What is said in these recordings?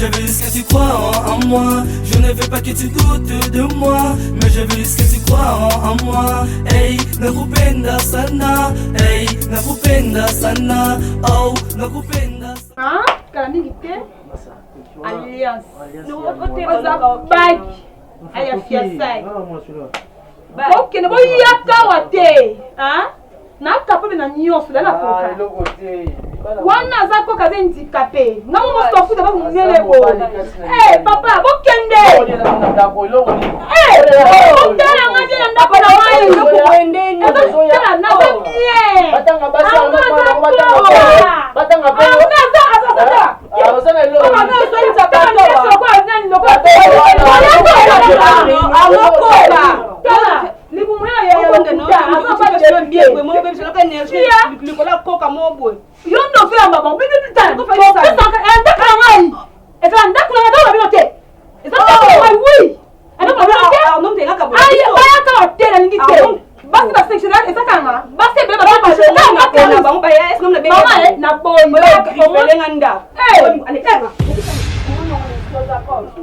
je veux juste que tu crois en moi. Je ne veux pas que tu doutes de moi, mais je veux juste que tu crois en moi. Hey, nakupenda sana. Hey, nakupenda sana. Oh, nakupenda sana. Hein? Kala mingi te? Alliance. Oza bague. Aya fiançailles. Bokende boyaka awa te. Hein? Na capable na nyonso la nakoka. Wana aza koka aza handicapé. Nga mo moto afuta ba munene bo. Eh papa bokende. Eh botala nga te na ndako na ngai. Tala naza bien. Batanga basi batanga Yo nde ofela bango ndako na ngai ezala ndako na ngai ndako na bino te eza ndako na ngai wi bayaka te nalingi te basi ba sectionnaire eza kanga basi ebele na boyi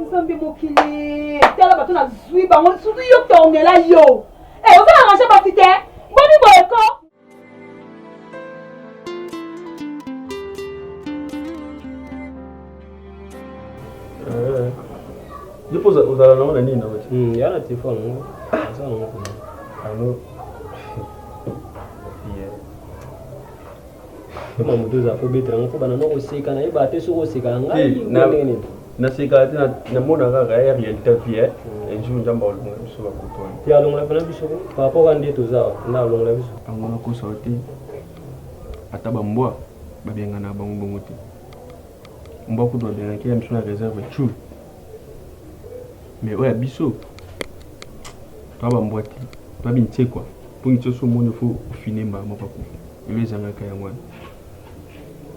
nzambe mokili tala bato nazwi bango surtout yo tornela yo oza arrange basi te boni boye ko Yo mpo ozala nango na nini nango ti? Hmm, ya na telefone yango. Aza nango kuna. Ano. Koma moto oza kobetela yango mpo bana noko oseka nayeba te soki oseka na ngai ndenge nini. Naseka te namona kaka ya réalité vie eh. Un jour Nzambe alongola biso bakoto wana. Te alongola mpena biso par rapport a nde toza awa nde alongola biso. Yango nakosa yo te ata bambwa babengana bango bongo te. Mbwa kutu babengaki ya biso na réserve chou. Mais oyo ya biso toa bambwa te toa bintsekwa mpo ngi soki omoni fo ofine mbala moko akufi elo ezangaka yango wana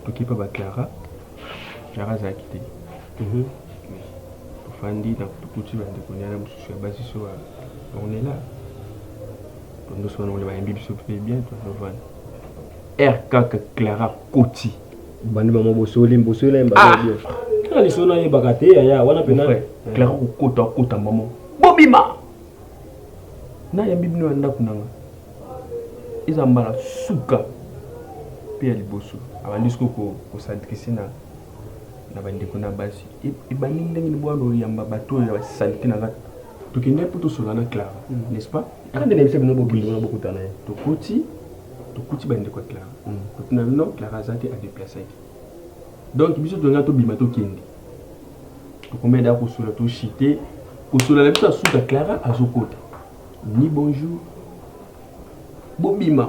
tokepa ba Clara Clara azalaki te mhm. tofandi na tokuti bandeko na mosusu ya basi so ornela tondoso wana ole bayembi biso mpe bien tozovanda r kaka Clara koti bandi bango bosoli bosoli na ah! bien kaka lisolo nayebaka te yaya wana mpena Clara kokota okota mama bobima nayambi bino ya ndako nanga eza mbala suka mpe ya liboso abandi sikoyo kosadresse na na bandeko na basi ebandi ndenge ni bwana oyamba bato oyo ya basalite na kati tokende mpo tosola na Clara mm. n'est-ce pas kaka nde nayebisa bino bokende wana bokutana ye tokoti tokuti bandeko ya Clara mm. totuna bino Clara aza te adeplasaki donc biso tolinga tobima tokende tokomeda kosola toshite kosola na biso ya suka Clara azokota ni bonjour bobima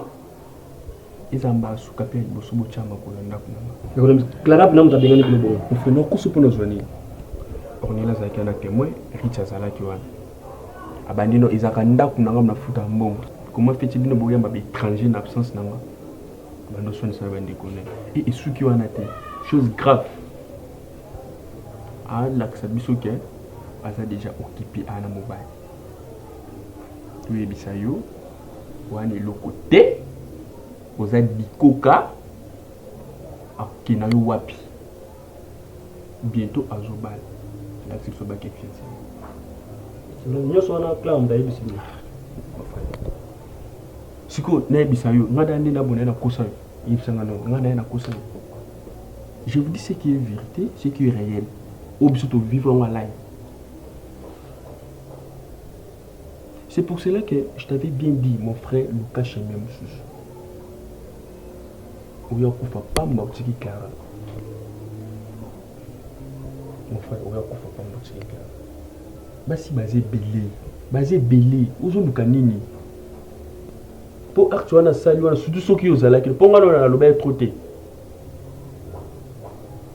eza mbala suka mpe ya liboso botya makolo ya ndako na nga Clara mpena moto abengani bino bongo ofena okusu mpo nazwa nini Ornella azalaki wana témoin Rich azalaki wana abandi no ezalaka ndako na nga nafuta mbongo comment feti bino boyamba baétranger na absence na nga bando oswanisa na bandeko na ye esuki wana te chose grave alakisa biso ke aza déjà occupé ana mobali toyebisa yo wana eloko te oza bikoka akokenda yo wapi bientôt azobala alakisi biso bake fiancé nyonso wana clara moto ayebisi bino sikoyo nayebisa yo ngai da nde nabona ye nakosa yo yebisa ngai no ngai na ye nakosa yo je vous dis ce qui est vérité ce qui est réel oyo biso tovivre yango alai C'est pour cela que je t'avais bien dit, mon frère Lucas Chemia mosusu. Oyo akufa pamba otiki Clara. Mon frère, oyo akufa pamba otiki Clara. Basi baza ebele, baza ebele, ozoluka nini? Po acte wana asali wana surtout soki ozalaki mpo ngai wana naloba ye trop te.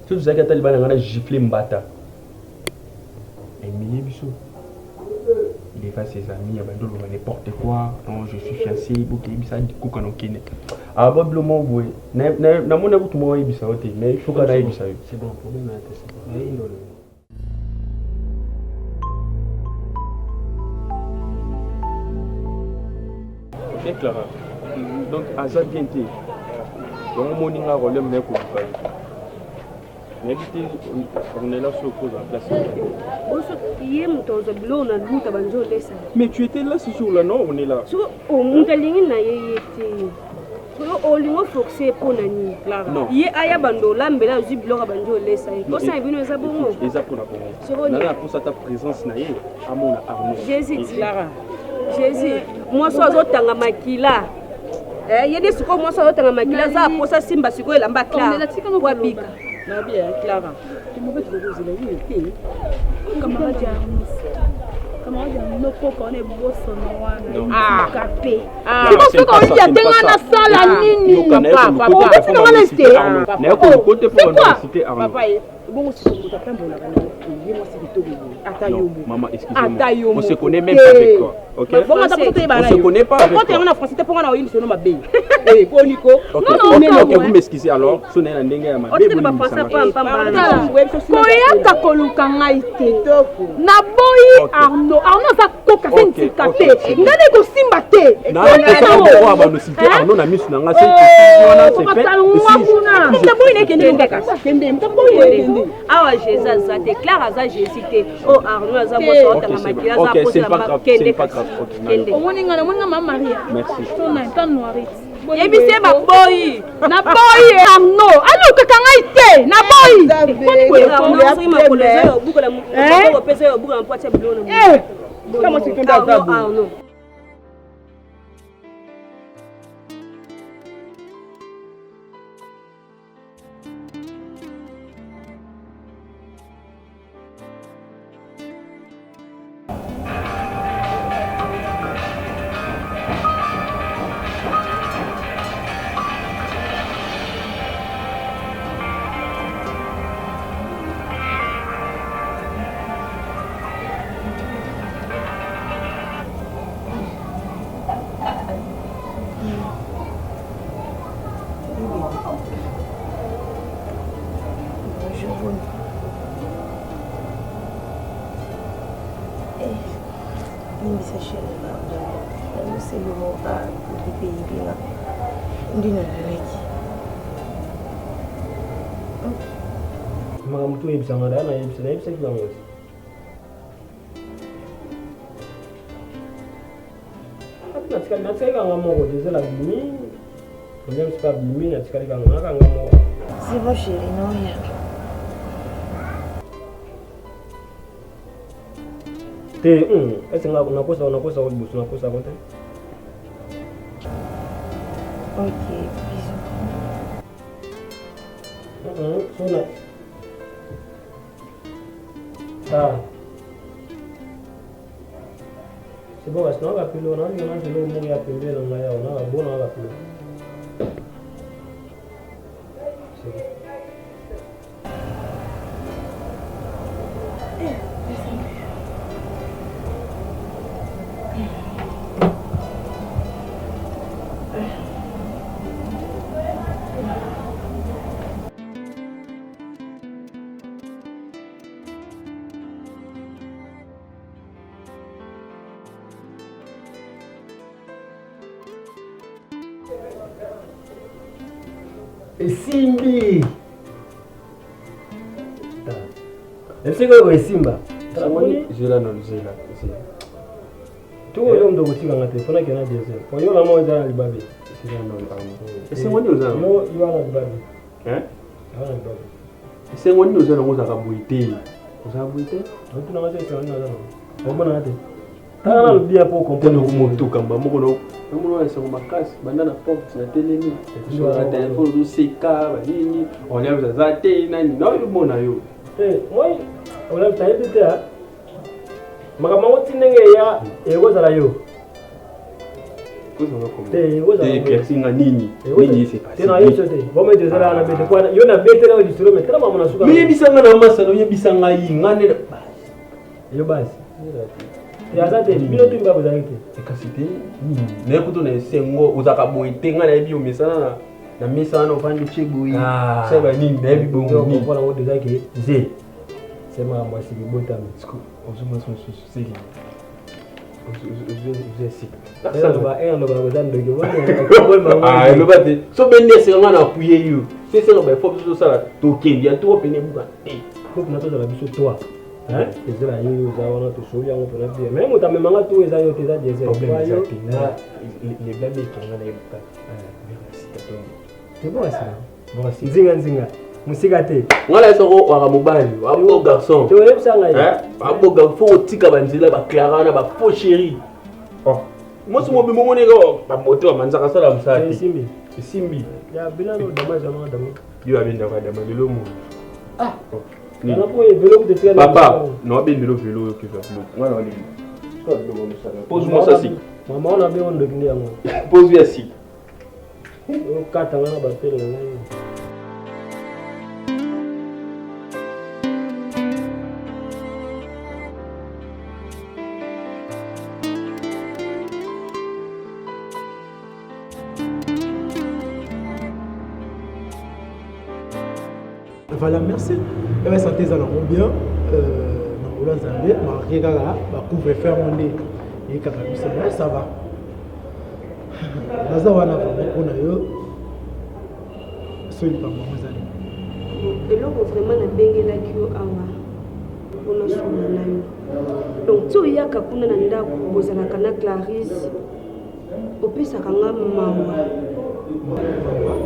Soki ozalaki ata libala na ngai na gifle mbata. Humilie biso. Il est face ses amis, abandi oloba n'importe quoi. Non, je suis fiancé, bokeyebisa dikoka na okende. Ah ba bilo moko boye. Namoni kutu moko ayebisa yo te, mais il faut kaka nayebisa yo. C'est bon, problème ya te, c'est bon. Bien Clara. Donc aza bien te. Yango omoni nga problème naye koluka yo. Nayebi te Ornella soki okozala place Oso ye moto azwa biloko na luta banzo olesa. Mais tu étais là ce jour-là, non Ornella? Soki moto alingi na ye ye te. Soki olingi oforce ye mpo na nini? Ye aya bando olambela azwi biloko bandi olesa ye. Posa ya bino eza bongo? Eza mpo na bongo. Naza na posa ata présence na ye amona Arnaud. Jésus Clara. Jésus mwasi azotanga makila. Eh, ye nde sikoyo mwasi azotanga makila aza aposa simba sikoyo elamba Clara po abika. Nabi ya Clara. Tomobe tokozela ye te. Camarade ya Arnaud. Camarade ya Arnaud koko wana ebosono wana. Kape. Siko soki olia te nga nasala nini? Obeti na nga na te. Naye koluka te mpo na cité Arnaud. Papa ye bongo sikoyo moto atambolaka na ye mwasi kitoko boye ata yo moko. Maman, excusez-moi. Ata yo On se connaît même pas avec toi. Ok? Bongo ata poto toyebana On se connaît pas avec toi. toi. yango na français te mpo nga na oyebisa no mabe. Eh, boni ko. Ok, ok, ok, vous m'excusez alors. So na ndenge ya mabe. Otikali ba français pam pam. Koyaka koluka ngai te. Naboyi Arnaud. Arnaud aza koka se ntika te. Ngai nde kosimba te. Na na ba no cité Arnaud na misu na nga c'est wana c'est fait. Mtaboyi na kende kaka. Kende mtaboyi na kende. Awa Jésus aza te. Clara aza Jésus te. Oh Arnaud aza mwasi otanga makila aza posa kende. Kende. Omoni nga na omoni nga mama Maria. Merci. Tona ta noirite. Yebisi ye baboyi. Naboyi Arnaud. Alukaka ngai te. Naboyi. Arnaud soki makolo eza ya obuka na maboko mpe eza ya obuka na mpo atia biloko na Arnaud Arnaud. Limbisa chérie, pardon. Nazoselemo a grippe eyebi nga nde nalalaki. Makambo to oyebisa nga daya nayebisa nayebisaki bango te. Ati natikali natikali kanga moko Gisèle abimi Williams mpe abimi natikali kanga nga kanga moko. C'est bon chérie, naoya. Te ese nga nakosa nakosa ko liboso nakosa ko te. Ok, bisous. So na Ah. C'est bon, kasi nayoka pilo, nayoka na pilo moko ya pembeni na ngai awa, nayoka bona nayoka pilo. C'est bon. Esimbi. Esika oyo esimba. Zela na zela zela. Tuko yo ndo kotika nga te fona kena diesel. Po yo la mo eza na libabe. Zela na pardon. Esengo nini oza nango? Yo yo na libabe. Hein? Yo na libabe. Esengo nini oza nango ozalaka boye te? Ozalaka boye te? Otuna nga te esengo nini oza nango. Omona nga te. Tala nanu bien po comprendre motuka mba moko na omona wana esengo makasi banda na porte na telemi na telefone ozoseka banini olive aza te nani na oyo mona yo te moi olive tayebi te makambo yango ti ndenge eya ekozala yo te nini nini se passe te na yeso te bon mais désolé na bete kwa yo na bete na lisolo mais tala makambo na suka mais yebisa nga na masano yebisa ngai nga nde yo basi te aza te bino tu mba bozalaki te kasi te naye kutu na esengo ozalaka boye te ngai nayebi omesana na na mesa wana ofandi tie boye sala banini nayebi bongo nini comprendre yango déjà ke ze se makambo ya sika ebotami ozomasa mosusu seki Eloba te so bende esika nga na apuye yo so esenga ba effort biso tosala tokende ya toko pene ebuka te po mpena tozala biso toi ezala yo yo oza wana tosoli yango mpena bien mais moto amemanga to eza yo te eza diesel problème eza te nga lebla mekenga na ebuka te bon asila nzinga nzinga mosika te nga na soko waka mobali wa beau garçon te oyebisa ngai ba beau garçon faut otika banzela ba clara wana ba faux chéri oh mwasi mobimba omoni ko bamoto ya manzaka asala mosala te esimbi esimbi ya bilano dama ezalaka dama yo abendaka dama lelo mo ah papa na abendelo velo oyo keza biloko nga na olingi pose mwasi ya sika mama wana abengo ndoki nde yango pose ya sika okata nga na bapele na ngai. Voilà, merci. Eh ben, santé eza nango bien. Euh, na ngolo ya Nzambe, malgré kaka ba couvre-feu yango nde eyekaka biso, mais ça va. Naza wana vraiment mpo na yo. Soki likambo yango eza nini? Eloko vraiment nabengelaki yo awa mpo nasolola na yo. Donc ti oyaka kuna na ndako bozalaka na Clarisse Opesaka nga mawa.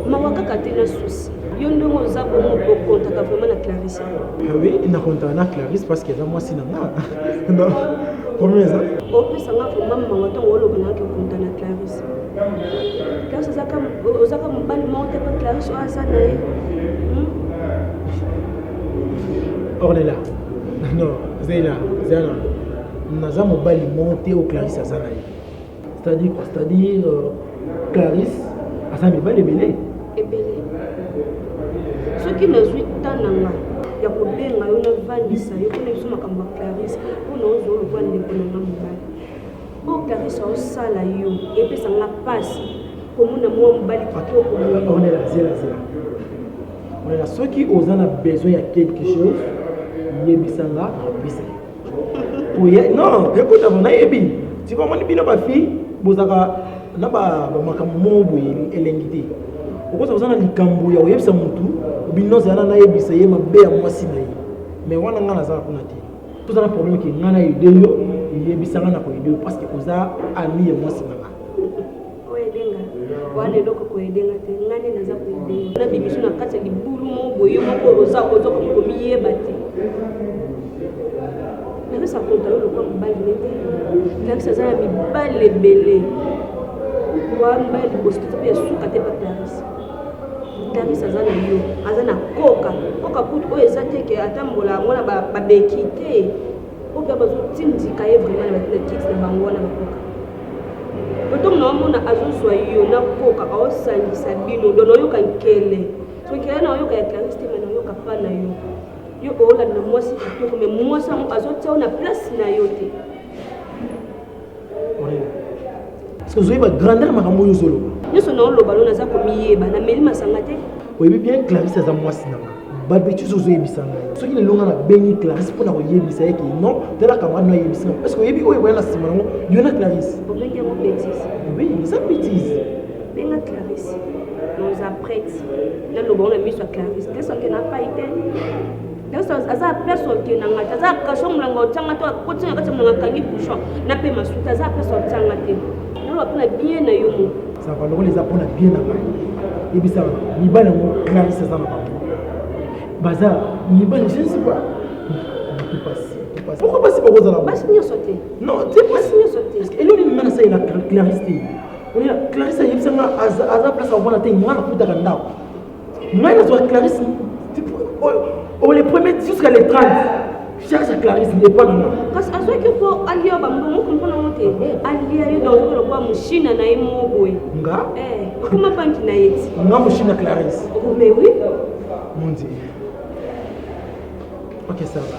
Mawa kaka te na souci. Yo ndenge oza bongo okontaka vraiment na Clarisse? Ah oui, na kontaka na Clarisse parce que aza mwasi na nga. Non, problème eza. Opesa nga vraiment mawa ntango oloba na nga ke okonta na Clarisse. Clarisse oza ka oza ka mobali moko te pa Clarisse oyo aza na ye. Hmm? Ornella. Non, Zela, Zela. Naza mobali moko te oyo Clarisse aza na ye. C'est-à-dire quoi? C'est-à-dire euh, Clarisse aza mibali ebele. Ebele. Soki nazwi temps na nga ya kobenga yo navandisa yo mpona biso makambo ya Clarisse mpo na ozwa lokola ndeko na nga mobali. Oyo Clarisse aosala yo epesa nga mpasi komona mwa mobali kitoko boye. Ornella, zela zela. Ornella, soki oza na besoin ya quelque chose, yebisa nga nakopesa yo. Oye, non, écoute, nayebi. Tu vois, moni bino ba fille, bozaka na ba makambo moko boye elengi te. Okoza oza na likambo ya koyebisa mutu, bino zala nayebisa ye mabe ya mwasi na ye. Mais wana nga naza kuna te. Toza na problème ke nga na aide yo, yebisa nga na ko aide yo parce que oza ami ya mwasi na nga. Oyedenga wana eloko koyedenga te nga nde naza koyedenga na bimiso na kati ya libulu moko boye yo moko oza oza komiyeba te Clarisse akonta yo lokola mobali ne te Clarisse aza na mibali ebele wa mibali liboso te mpe ya suka te pa Clarisse Clarisse aza na yo aza na koka koka kutu oyo eza te ke atambola yango na babeki te oyo mpe bazotindika ye vraiment na kiti na bango wana bakoka po ntango naomona azozwa yo na koka aosangisa bino don oyoka nkele so nkele na oyoka ya Clarisse te me naoyoka pa na yo Yo olanda mwasi kitoko mais mwasi yango azotia yo na place na yo te. Parce que ozoyeba grandeur makambo oyo ozoloba. Nyonso na oloba lo naza komiyeba nameli masanga te. Oyebi bien Clarisse aza mwasi na nga. Ba bêtises ozoyebisa ngai. Soki lelo nga nabengi Clarisse mpo na koyebisa ye ke non, tala camarade no ayebisi nga. Est-ce que oyebi oyo ekoya na nsima nango yo na Clarisse? Obengi yango bêtise? Oui, eza bêtise. Benga Clarisse. Naza prête. Naloba ngo na miso ya Clarisse. Clarisse akende na pai te. Clarisse aza place okende nga te. Aza kasho molanga otyanga te akoti na kati ya molanga akangi bouchon na pe masuta aza place otyanga te. Naloba mpona bien na yo moko. Ça va lokola eza mpona bien na ngai. Yebisa mibali yango Clarisse aza na bango. Baza mibali je ne sais pas. Pourquoi basi bakozala basi nyonso te non te basi nyonso te eloni ngai nasalela Clarisse te Oya Clarisse ayebisa nga aza place akovanda te nga nakutaka ndako ngai nazwa Clarisse oyo le premier jusqu'à le 30 charge ya Clarisse epa na nga kasi azwaki mpo alia bambongo comprendre yango te alia yo donc lokola moshina na ye moko boye nga eh, okoma banki na ye ti nga moshina Clarisse oh, mais oui mon Dieu ok ça va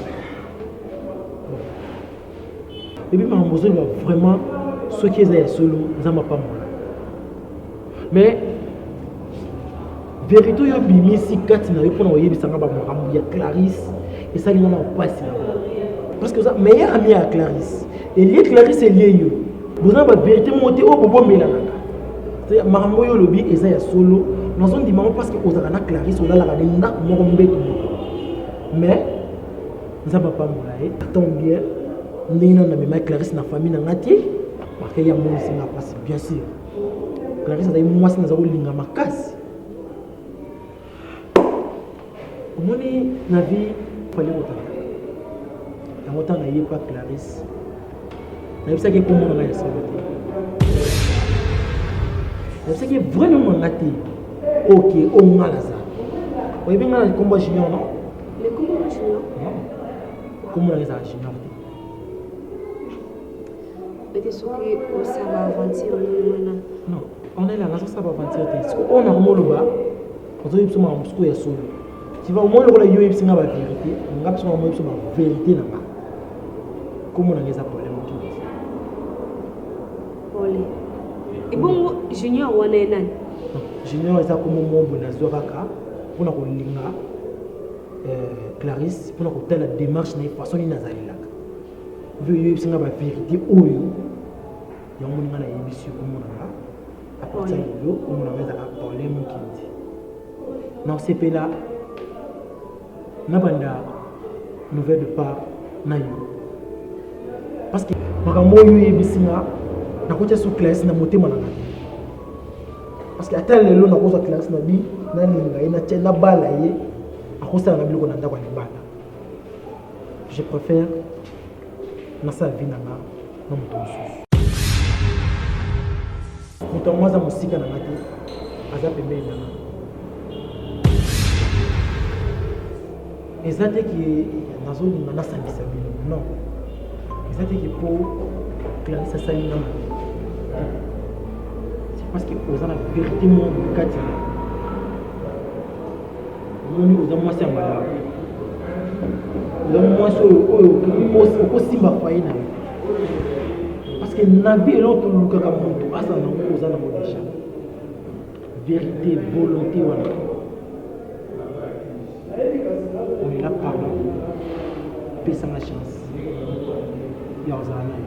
Ebi makambo ozoloba vraiment soki eza ya solo nzambe apambola mais verité oyo obimisi kati na yo mpona koyebisa nga bamakambo ya clarisse esali nga na mpasi na parce que oza meilleur ami ya clarisse. Elie Clarisse elie yo. Boza ba vérité moko te oyo bobombelanaka. Makambo oyo olobi eza ya solo. Nazondima yango parce que ozalaka na Clarisse olalaka na ndako moko mbeto moko. Mais Nzambe apambola ye. Tombe bien ndenge nanu namemaki Clarisse na famille na nga te parce que ye amonisi nga mpasi bien sûr. Clarisse azali mwasi naza kolinga makasi. Omoni na vie fallait kotala yango ntango naye pa Clarisse nayebisaki ye kombo na ngai ya solo te nayebisaki ye vrai nom na ngai te ok oyo ngai naza oyebi ngai na kombo ya junior non Mais kombo na junior non kombo na ngai ezala junior te Peut-être soki osala aventure nini wana non ornella nazosala aventure te siko oyo nakomoloba ozoyebi biso makambo sikoyo ya solo tu vois omoni lokola yo oyebisi nga baverité nga biso makambo biso baverité na nga kombo na nga eza pole mokili pole ebongo junior wana ye nani junior eza kombo moko boye nazwa kaka mpona kolinga euh, clarisse mpona kotala démarche na ye façon nini azalelaka yo oyebisi nga baverité oyo yango moni nga nayebisi yo kombo na nga à partir ya lelo kombo na nga ezalaka Paulin Mukendi nasepela nabanda nouvelle de part na yo parce que makambo oyo oyebisi nga nakotia su classe na motema na nga te parce que ata lelo nakozwa classe na bi nalinga ye natia nabala ye akosala na biloko na ndako ya libala je préfère nasala vie na nga na moto mosusu moto yango aza mosika na nga te aza pembeni na nga eza te ke nazolinga nasangisa bino non eza te ke mpo clarisse asali nga mabe c'est parce que oza na vérité moko kati na Omoni oza mwasi ya malamu. Oza mwasi oyo oyo okosimba foyer na yo. Parce que na vie eloko tolukaka moto azala nango oza nango déjà. Vérité, volonté wana. On est là pardon. Pesa nga chance. Ya ozala na yo.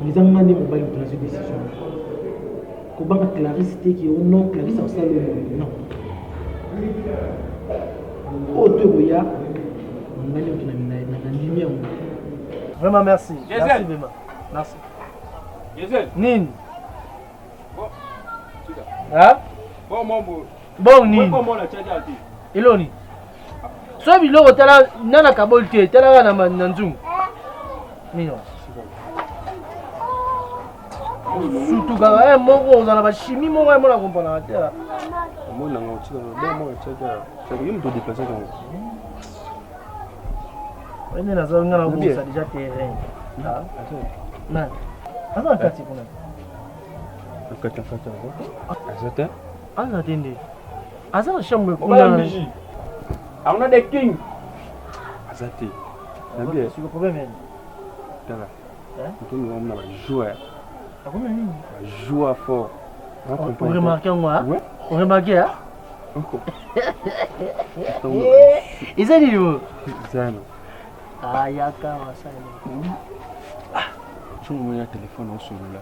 Eza nga nde mobali moto nazwi décision. Kobanga Clarisse te ke oh non Clarisse akosala yo boye non. Oyo to ekoya ngai nde moto nandimi yango. Vraiment merci. Merci vraiment. Merci. Diesel. Nini? Bon. Hein? Bon mon Bon nini? Bon mon tchaja te. Eloni. So biloko tala nana kaboli te tala kaka na na nzungu. Nini? Surtout kaka eh moko ozala ba chimie moko ya mona comprendre te. Omona nga otika bon mon tchaja. Tchaja yo moto déplacer kango. Wende naza nga na bosa déjà terrain. Ah, Nani? Aza na kati kuna. Kati kati aza te. Aza te. Aza te nde. Aza na chambre kuna. I'm not the king. Aza te. Nabi. Siko problème yani. Tala. Ntomi wa mna ba joueur. Akomi nini? Ba joueur fort. On remarque yango hein? Ouais. On remarque hein? Eza nini oyo? Zano. Ayaka wasala. Ah, soki omoni na telefone osolola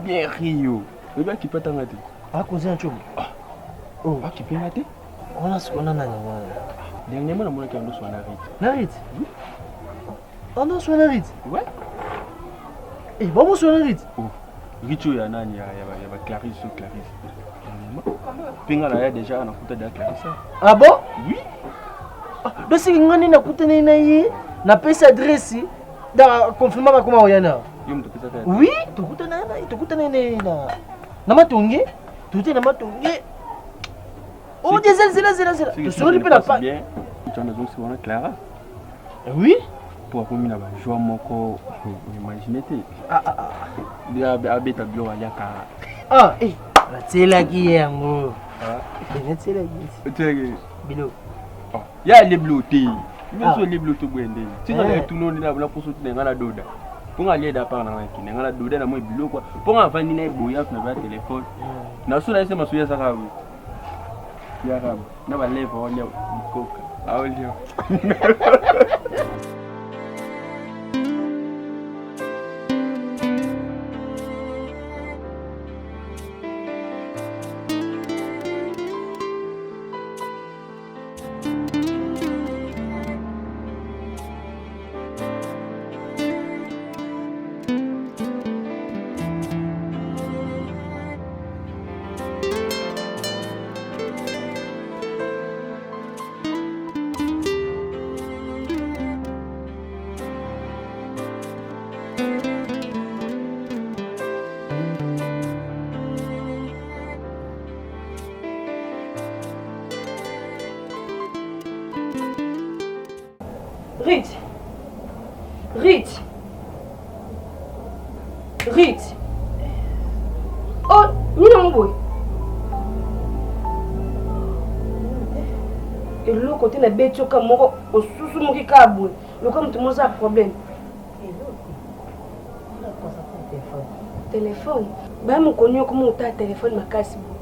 bien rio oyebi akipe atanga te akozi na ncobo ah. oh. akipe nga te wana sikoyo na nani wana dernièrement namonaki yango swa na rite na rite ando swa na rite ouais eh bango swa na rite oh. rite oyo ya nani ya baclarisse so clarisse mpe nga naya déjà nakuta deja clarisse ah bon oui ah, donc siki nga nde nakutanaki na ye napesi adresse da confirma bakoma oya na oui tokutana tokutana na na matonge tokutana na matonge oh zela zela zela zela tosololi mpe na pa nazongisi wana clara oui mpo akomi na bajoie moko imagine te ah, ah, ah. abeta biloko aliaka ah, eh, natielaki ye yango natielaki biloko ye alie biloko te biso olie biloko to boye ndenge tika na etuno nde na poso tina nga na doda mpo nga alie da part na nga kine nga na doda na moi biloko mpo nga avandi na ye boye na ba telefone na so na ye se masoyi azaka boye yaka na ba lèvre olia bikoka aolia. Rit. Rit. Rit. Oh, nini yango boye? Eloko te nabeti yo ka moko osusumuki kaka boye lokola moto moza ya problème. Telefone baya mokoni yo koma otala telefone makasi boye.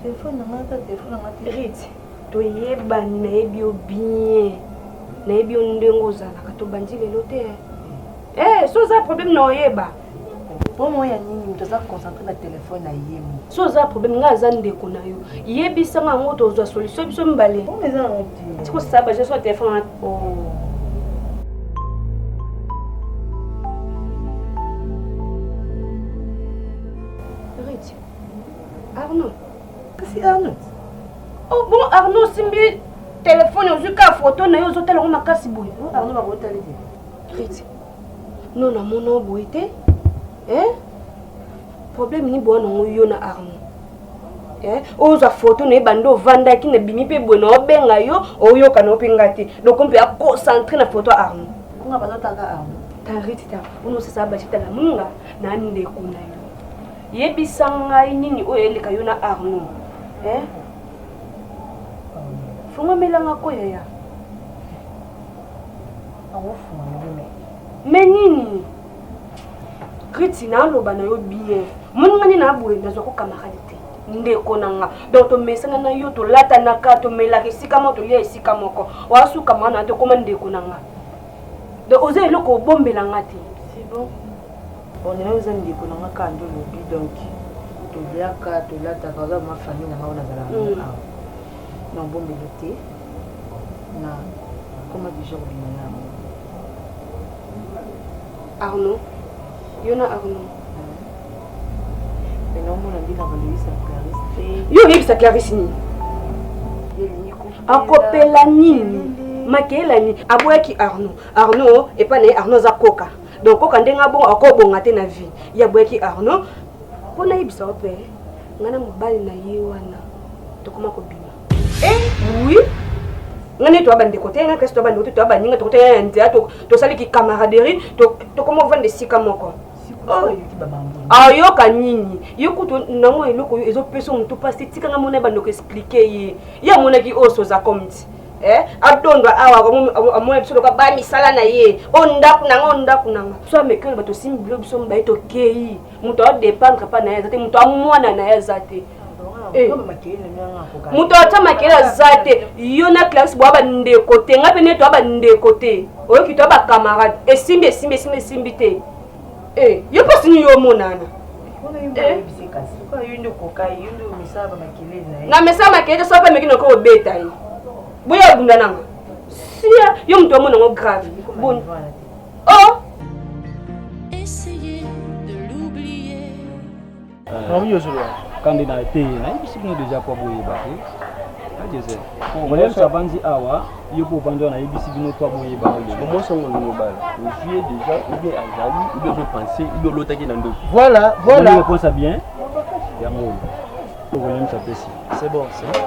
Telefone na ngai ata telefone na ngai te. Rit. Toyebani nayebi yo bien nayebi yo ndenge ozalaka tobandi lelo te eh so oza problème na oyeba Problème oyo ya nini moto aza concentré na telefone na ye moko. So oza problème ngai aza ndeko na yo yebisa ngai yango tozwa solution biso mibale. Problème eza nango te. Tiko saba je so telefone wana. Oh. Riti. Arnaud. Kasi Arnaud. Oh bon Arnaud osimbi telefone ozwi kaka foto na yo ozotala yango makasi boye. Oh, Arnaud bakotali te. Riti. Non namona yo boye te. Eh? Problème nini boya nango yo na Arnaud? Eh? Ozwa foto na ye banda ovandaki na bimi mpe boye na obenga yo oyoka na yo mpe nga te. Donc mpe aconcentre na foto ya Arnaud. Kunga bazotaka Arnaud. Ta Riti ta onosasa bachita na munga na ndeko na yo. Yebisa ngai nini oyo eleka yo na Arnaud eh? Fungwamela nga ko yaya. Mais nini? Riti naloba na yo bien. Moni nga nde na boye nazwa ko camarade te. Ndeko na nga. Donc tomesana na yo tolatanaka tomelaka esika moko tolia esika moko. Wasuka mwana na tokoma ndeko na nga. Donc oza eloko obombela nga te. C'est bon. Bon nayo oza ndeko na nga kaka nde olobi donc toliaka tolataka oza ma famille na nga oyo nazalaka nango mm. awa na obombelo te na koma deja kobima na yango Arnaud yo na Arnaud me naomona nde na baloyisa Clarisse te yo oyebisa Clarisse nini akopela nini makeyela nini aboyaki Arnaud Arnaud epai na ye Arnaud aza koka donc koka ndenge abongo akobonga te na vie ye aboyaki arnaud mpo nayebisa yo mpe ngai na mobali na ye wana tokoma kobima e eh, oui ngai nde toya bandeko te ngai kasi toya bandeko te toya baninga tokota ya nzela tosali ki camaraderie tokoma kovanda esika moko oh. ayoka nini ye kutu nango eloko oyo ezopesa motu mpasi tika ngai mona bandeko explike ye ye amonaki oyo soza comme ti eh adondwa awa amona biso loka ba misala na ye o ndako na nga o ndako na nga so ameki oyo bato osimbi bilo biso mbaye tokei moto adépendre mpa na ye aza te moto amwana na ye aza te eh. moto atya makele aza te yo na classe boya bandeko te ngai mpe nde toya bandeko te oyoki toya bacamarade esimbi esimbi esimbi esimbi te eh, yo mpasi nini yo omonana eh. Na mesala makelele te soki mpe ameki nakoki kobeta ye boye abunda nanga sia yo moto amona yango grave boni oh Kande na te nayebisi bino deja po boyeba te Jesel moyebisi avandi awa yo mpo ovandi wana nayebisi bino po boyeba mwasi yango olingi obala ozwi ye deja ou bien azali ou bien ozopense ou bien olotaki na ndoto voilà voilà réponse ya bien yango oyo Williams apesi c'est bon c'est bon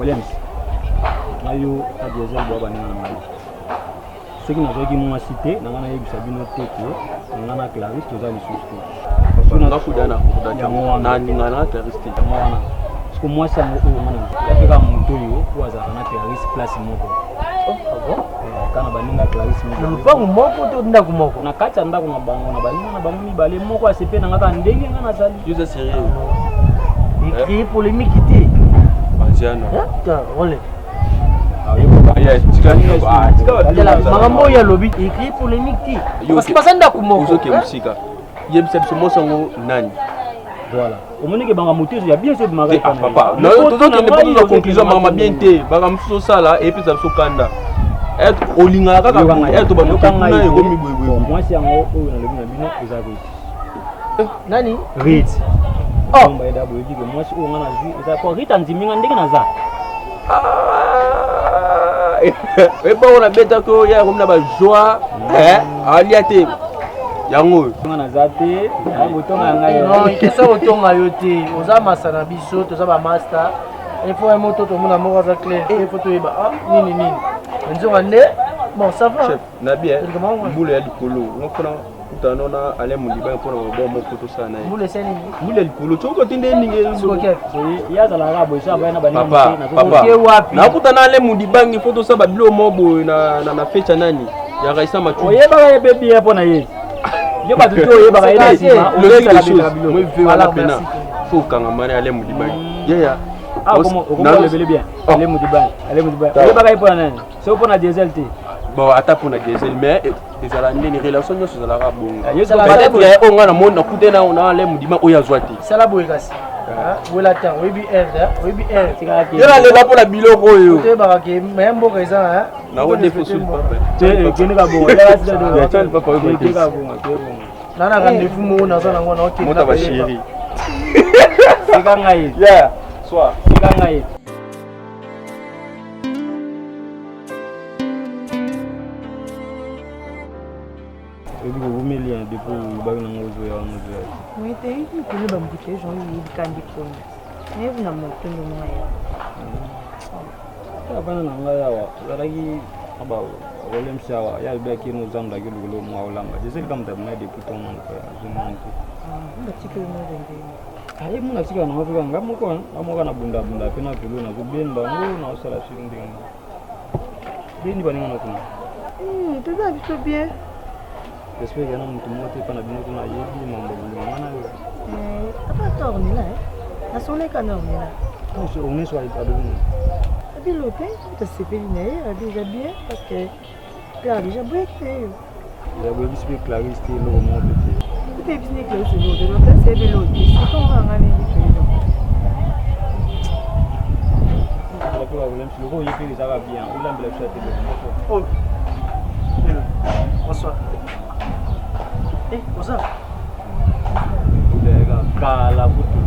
Williams na yo na Diesel bwa baninga na ngai soki nazwaki mwasi te na ngai nayebisa bino te ke nga na Clarisse toza lisusu te nalinga na Clarisse te yango wana siko mwasi yango oyo nga nazwa mpe kaka moto oyo oyo azalaka na Clarisse place moko oh, ah eh, kaka na baninga Clarisse na lopango moko to ndako moko na kati ya ndako na bango na baninga na bango mibale moko asepe na nga kaka ndenge nga nazali yo oza sérieux ecree polémique te Anziano. Ole. Makambo oyo alobi ecree polémique te. Parce que baza ndako moko. Ozoke mosika. Yebisa biso mwasi yango nani? Voilà. omoni ke banga moto ya bien ezobimaka ah, papa tozokende mpo tozwa conclusion makambo bien te makambo mosusu osala epesa biso kanda olingaka kaka boye to bandokuna ekomi boyeboye mwasi yango oyo nalobi na bino eza rite eh, nani rite oh bayeda boyebi ke mwasi oyo nga nazwi eza po rite andimi nga ndenge naza ah, ebango nabetaki oyo ya komi na bajoie eh, alia te yango oyo nga naza te botonga ngai non question kotonga yo te oza masa na biso toza bamasta il faut un moto tomona moko aza clair il faut toyeba ah, nini nini nzoka nde Bon, ça va. Chef, na bien mbula ya likolo nga mpona kutana no na Alain Mudiba mpona mabwa moko tosala na ye. Mbula esali nini? Mbula ya likolo soki otindi ye ndenge ye azalaka boye so abaya na baninga papa papa nakuta na Alain Mudibangi fo tosala babilo moko boye na na fete ya nani ya Raissa Machu. Oyebaka ye mpe bien mpo na ye. Yo bato te oyebaka ye na nsima ozosala bilo. Moi ve wana pena fo okangama na Alain Mudibangi. Yaya. Ah, okomolobele bien. Alain Mudibangi. Alain Mudibangi. Oyebaka ye mpo na nani? Soki mpo na diesel te. Bon, ata mpo na diesel mais ezala ndeni relation nyonso ezalaka bongo. Peut-être ya oyo ngai namoni nakute na na Alain Mudima oyo azwa te. Sala boye kasi. Wela temps, oyebi heure, oyebi heure. Yo nalela mpo na biloko oyo. Toyebaka ke me mboka eza na ko defo sur papa. Te kende ka bongo. Ya tchani papa oyo kende ka bongo, kende bongo. Na na rendez-vous moko naza nango na okende. Mota ba chérie. Sika ngai. Yeah, soir. Sika ngai. Oyebi kowumeli ya depuis olobaki nango ozoya wana ozoya te. Oui te mikolo ba embouteillage yango eyebi kandi pona nayebi na moto nde mwa ya. Avanda na ngai awa ozalaki na ba problème si awa ya alobaki ye nozanda ake lokolo mwa olamba jeseli kamata bina depuis ntongo azomona te. Batikeli mwa ndenge. Aye mona tika na mapeka nga moko nga moko na bunda bunda pe na pelo na kobenda yango na osala soki ndenge beni baninga na kuna toza biso bien. J'espère que na moto moko te epa na bino kuna ayebi mambo bolingo nga na yo. Apa ata Ornella eh? Nasoleka na Ornella. Ornella so alobi nini? Abi lote, tasepeli na ye, abi eza bien parce que Clara déjà boyaki na ye yo. Ya boyebisi mpe Clarisse te eloko moko mpe te. Mpe yebisi ne Clarisse eloko te, donc Clarisse ayebi eloko te. Sika ngo nga ndenge toyebi. Loko oyebi mpe ezaka bien, olambela biso ate eloko moko. Oh. Bonsoir. Eh, oza? Kala kutu.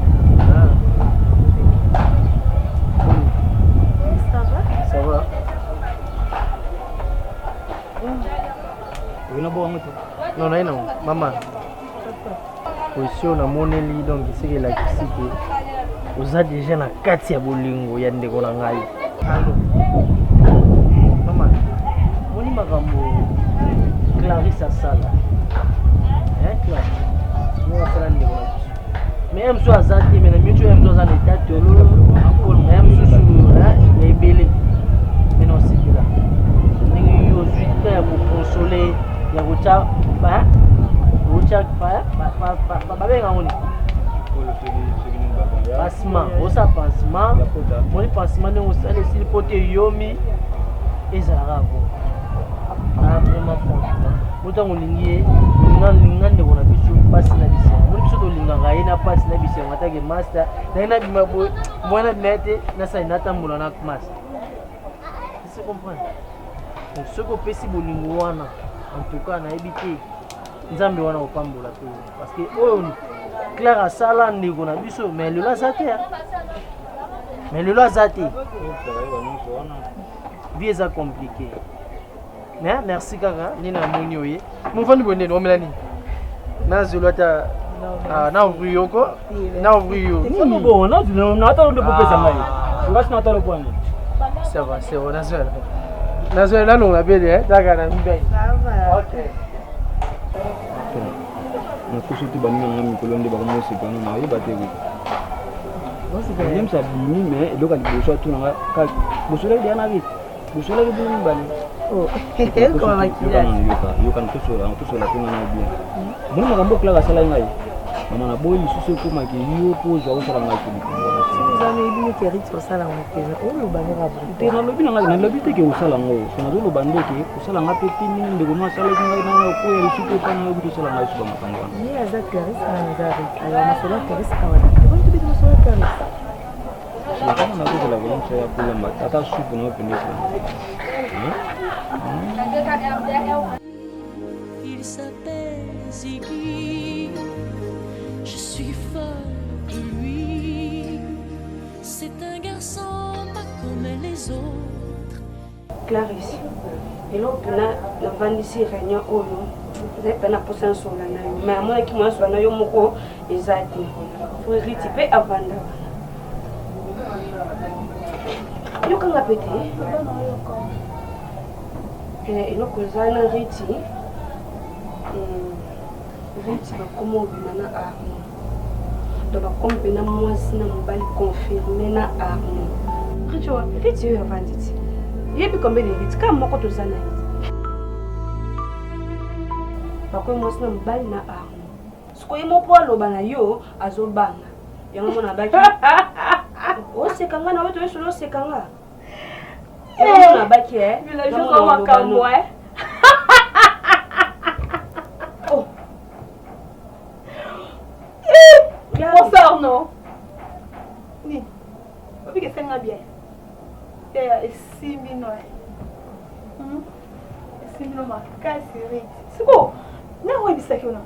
Ça va? Ça va. Oyina bo yango te. Non, naye nango. Mama. Position namoneli donc eseke elakisi ke oza deja na kati ya bolingo ya ndeko na ngai. Allo. Mama, moni makambo Clarisse asala. Hein, Clarisse? Moni asala ndeko na biso. Mais ye mosusu aza te, mais na minute oyo ye mosusu aza na etat tolo, na ye mosusu ya ebele. Mais na osepela. Ndenge yo ozwi temps ya kokonsole, ya kotya kotya babenga yango nini? Pansement, osala pansement, moni pansement ndenge osala esili mpo te eyomi ezalaka bongo. Ah, vraiment franchement bo ntango olingi ye linga linga ndeko na biso mpasi na bisengo moni biso tolingaka ye na mpasi na bisengo atake master naye nabima boye mwana nabima ye te nasali natambola na master se comprendre donc soki opesi bolingo wana en tout cas nayebi te nzambe wana kopambola te parce que oyo claire asala ndeko na biso mais lelo aza te mais lelo aza te vie eza compliqué mais merci kaka nde namoni oye mofandi boye ndeni omela nini nazelo ata ah, na ouvrir yo ko na ouvrir yo nini bon na ata nde popesa ngai ngasi na ata lokwani ça va c'est bon nazwela nazwela nalongola bele eh, taka na mibali ok nakoso te baninga nanga mikolo nde bakomoseka no nayeba te james abimi mais eloko ya liboso atunanga bosolaki deya na rite bosolaki bino mibale yokana tosola mpe ngana bien moni makambo oklaka asalaki ngai mama naboyi lisusu ekomaki yo mpo ozwa osala ngai te nalobi na ngai nalobi te ke osala yango so nazoloba nde ke osala ngai mpe te ndenge ndeko no asalaki ngai na okoya lisusu mpe epai na yoki tosala ngai suba makambo wana ye aza clarisse na aza rite alors masolo ya clarisse awa tokoni tobeti masolo ya clarisse kaka nakozela kolomisa ya kolamba ata supu na yo pende Il s'appelle Ziggy, je suis folle de lui. C'est un garçon pas comme les autres. Clarisse, eloko mpena navandisi réunion oyo ezali mpe na mposa nasolola na yo mais amonaki mwa solola na yo moko eza te po riti mpe avanda yokanga mpe te. Eh, eloko eza na Riti. Riti bakoma obima na Arnaud. Donc bakomi mpena mwasi na mobali confirme na Arnaud. Riti wapi? Riti oyo avandi ti. Yebi combien de Riti? Kaka moko toza na ye. Bakomi mwasi na mobali na Arnaud. Sikoyo ye moko aloba na yo azobanga. Yango mona baki. Oseka nga na weto yesu oseka nga. Yango mona baki eh. Villageois makambo eh. Oh. Bonsoir non. Nini? Obiki esenga bien. Eh, esimbi no. Hmm? Esimbi no makasi Riti. Siko, na oyebisaki yo na.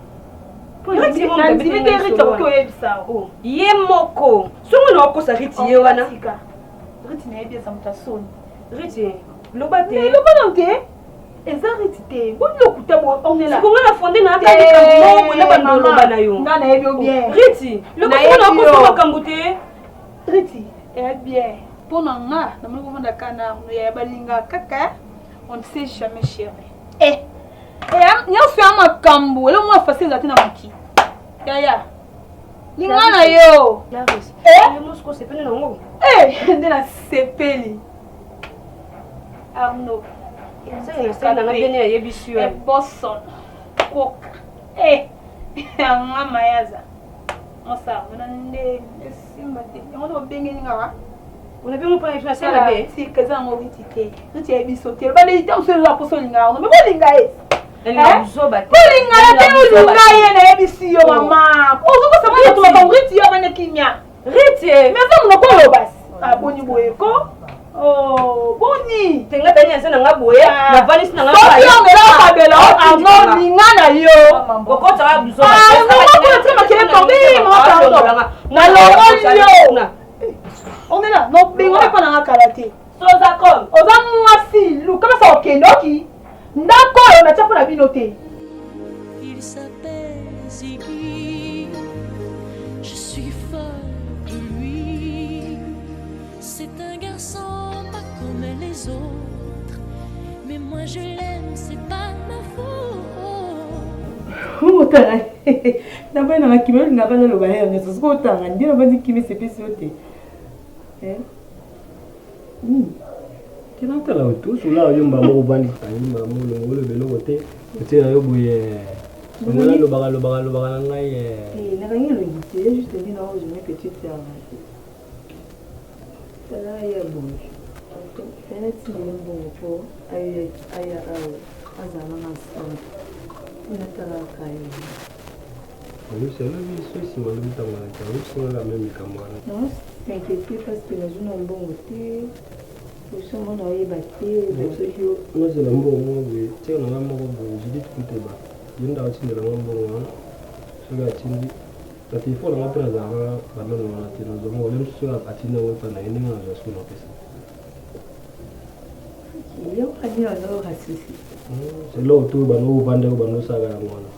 Nandimi te Riti akoki oyebisa. Oh. Ye moko. Songo na okosa Riti ye wana. Riti nayebi eza moto ya soni. Riti, loba te. Loba nanu te. Eza Riti te. Boni lokuta bo onela. Siko nga na fonde na ata likambo moko boye na bando oloba na yo. Nga nayebi yo bien. Riti, loba songo na okosa makambo te. Riti, eya bien. Mpo na nga, namoni kovanda kaka na Arnaud yaya balingaka kaka on ne sait jamais chérie. Eh, eh nyonso ya makambo eloko mwa facile eza te na mokili. Yaya, linga na yo. Eh, eh, nde nasepeli. Arnaud. Ebosono. Koka. Eh, yanga mayaza. Mosa, mona nde esimba te. Yango nde obengeli nga wa. Olobi ngo mpona biso asala be. Tika eza yango riti te. Riti ya biso te. Loba nde ntango soki oza mposa olinga yango. Mais bolinga ye. Bolinga ye te olinga ye nayebisi yo mama. Ozokosa mwana bato makambo riti yo abanda kimia. Riti. Mais aza monoko oloba. Aboni boye ko. Oh, boni. Tenga tani aza na nga boye. Ah. Navandisi na nga Soki omela okabela Arnaud linga na yo. Okota wa buzo. Ah, non, non, makele pardon, mama pardon. Nalongoli yo. Omela, no bengo epa na nga kala te. Soza comme. Oza mwasi, luka basa okende oki. Ndako oyo natia mpo na bino te. Il s'appelle Ziggy. Je suis folle de lui. C'est un garçon pas comme les autres. Mais moi je l'aime, c'est pas ma faute. otanga nabai nanga kimi olingaka naloba ye nyonso soki otanga nde nabandi kimi esepesi yo te Kena tala otosola yo mbala moko ovandi kangi mbala moko olongo oloba eloko te otie na yo boye nga nalobaka lobaka lobaka na ngai eh. Nakangi elongi te juste nde na ozumi petite ya tala ya boye fene tindeli mbongo mpo aya awa azala nanga ensemble mpo natalaka ye. Oyebisi alobi so nsima alobi ntango wana te oyebisi nga kaka meme likambo wana. Non s'inquiéter parce que nazwi na mbongo te position ngo naoyeba te. Mais soki yo nazela mbongo moko boye tia na nga moko boye Judith Kuteba ye nde akotindela nga mbongo wana soki atindi na telefone na nga mpe nazalaka banano wana te nazwa ngo ye mosusu soki atindi yango epa na ye ndenge nazwa sikoyo napesa. Yo ani ozoyoka susi. C'est là oyo bando ovanda yo bando osalaka yango wana.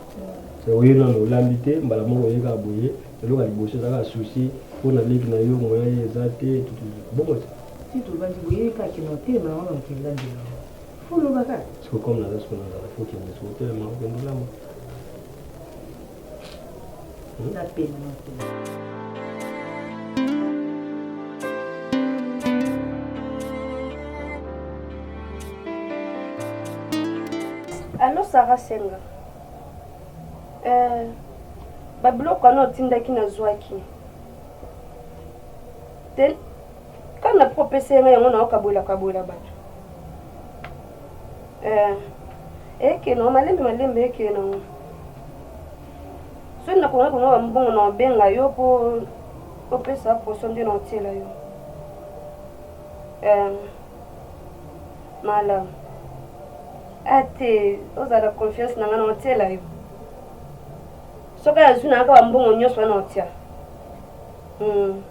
C'est oye nanu olambi te mbala moko oye kaka boye eloko ya liboso eza kaka souci mpo na leki na yo moyen ye eza te bongo te. Si tovandi boye ye kaka kende otelema na wana okende olambela yango. Faut oloba kaka. Siko comme naza siko nazala faut okende siko otelema okende olamba. Napema na otelema. Allo Sarah Senga. Eh, ba biloko wana otindaki nazwaki. Te kaka na po opesa ye ngai yango na okabola kabola bato. Eh, eke nango malembe malembe eke nango. Soki nakonga konga ba mbongo na obenga yo po opesa poso nde na otiela yo. Eh, malamu. Ah te, ozala confiance na nga na otiela yo. Soki azwi na kaka mbongo nyonso wana otia. Hmm.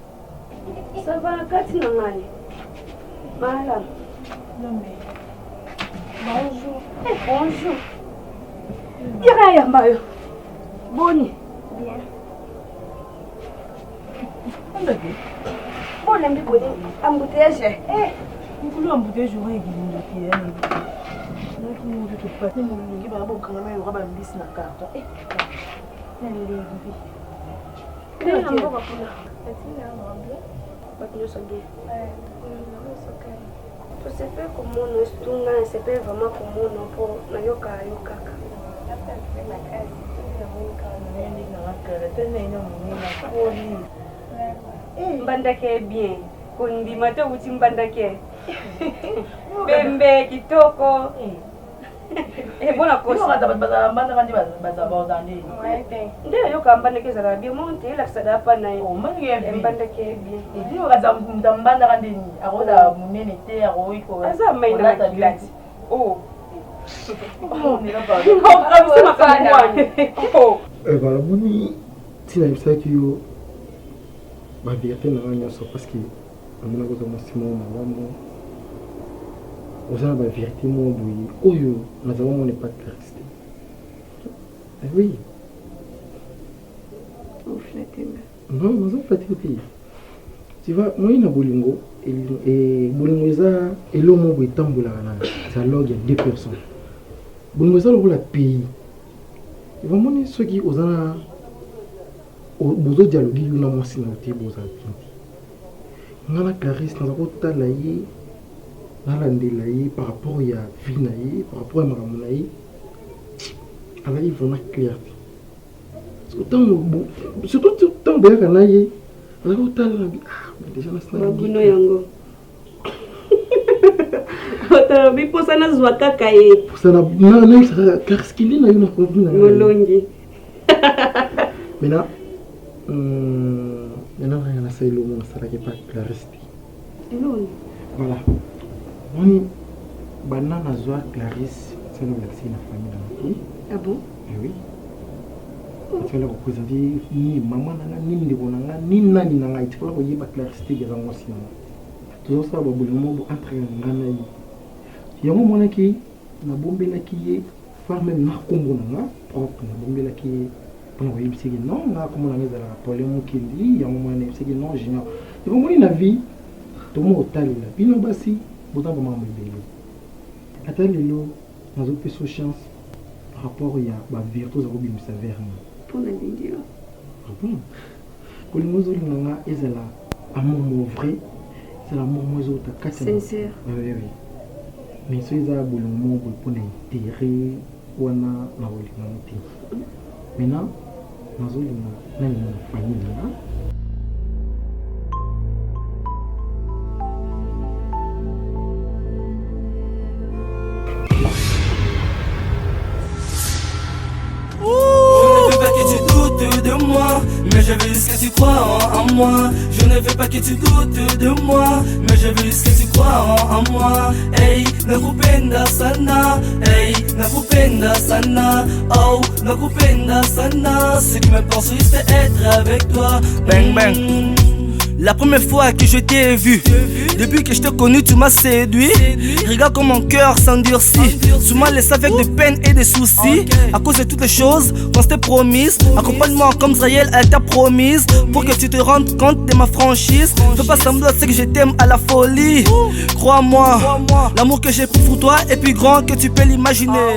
Ça va na kati na ngai. Malamu. Non mais. Bonjour. Eh, bonjour. Yaka yamba yo. Boni. Bien. Bolembi boni embouteillage. Eh. Mokolo ya embouteillage wana ekilindoki ya nayoki moto topate molungi bana bokangama yoka bambisi na carton eh, nalembi. Na mboka kuna bato nyonso bien, tosepeli komona, surtout nga nasepeli vraiment komona mpo nayoka yo kaka. Mbandaka bien, kondima te wuti Mbandake, pembe kitoko ebona. Kosa mbandaka nde bazala nde. Nde nayoka Mbandaka ezalaka bien, mo te elakisa da pa na ye Mbandaka bien. Moto mbandaka ndeni akozala monene te, akoki. Aza mai na makila ti oh makambo wana. Voilà, moni ntina yebisaki yo bavérité na nga nyonso, parce que namonaki oza mwasi moko malamu, oza na bavérité moko boye oyo nazala mona epa Clarisse te. Oui. Non, naza flatter te. Tu vois, moi na bolingo, bolingo eza eloko moko boye etambolaka na dialogue ya deux personnes. Bolingo eza lokola pays. Evamoni soki oza na bozodialogue yo na mwasi na yo te, bozala bien te. Nga na Clarisse, naza kotala ye, nalandela ye par rapport ya vie na ye, par rapport ya makambo na ye, azali vraiment clair te. Ntango, surtout ntango boyaka na ye, azali kotala na bi ah déjà. Babino yango otalobi mposa nazwa kaka ye. Nayebisa kaka Clarisse, kende na yo na convenu na Molongi. Maintenant, maintenant nanga nasala eloko nasalaki epa Clarisse te. Eloni? Voilà, moni, banda nazwa Clarisse, tiala olakisi na famille na nga te. Ah bon? Eh oui, etikala koprésente ni mama na nga, ni ndeko na nga, ni nani na ngai. Etikala koyeba Clarisse te eza mwasi na nga. Tozosala babolingo moko entre nga na ye. Yango omonaki nabombelaki ye voire même na nkombo na nga propre, nabombelaki ye mpona koyebisaki non, nga nkombo na nga ezalaka Paulin Mokindi. Yango mwana nayebisaki non, Junior. Ekomoni na vie tokomi kotalela bino basi, boza bamakambo ebele. Ata lelo nazopesa chance par rapport ya bavérité oza kobimisa vers nga. Mpo nalingi yo. Bon, kolinga ozolinga nga, ezala amour mo vrai, ezala amour mo ezouta kati. Sincère. Oui, oui. Mais soki eza bolingo moko boye mpona intérêt, wana na kolinga ngo te. Maintenant nazolinga nalinga na famille na nga. Je ne veux pas que tu doutes de moi, mais je veux juste que tu crois en moi. Je ne veux pas que tu doutes de moi, mais je veux juste que tu crois en moi. Hey, nakupenda sana, hey, nakupenda sana, oh, nakupenda sana. Ce qui m'importe, c'est juste être avec toi. Bang bang. La première fois que je t'ai vu, depuis que je t'ai connu, tu m'as séduit. Regarde comme mon cœur s'endurcit. Tu m'as laissé avec des peines et des soucis. À cause de toutes les choses qu'on s'était promises. Accompagne-moi comme Israël à ta promise. Pour que tu te rendes compte de ma franchise. Fais pas semblant, c'est que je t'aime à la folie. Crois-moi, l'amour que j'ai pour toi est plus grand que tu peux l'imaginer.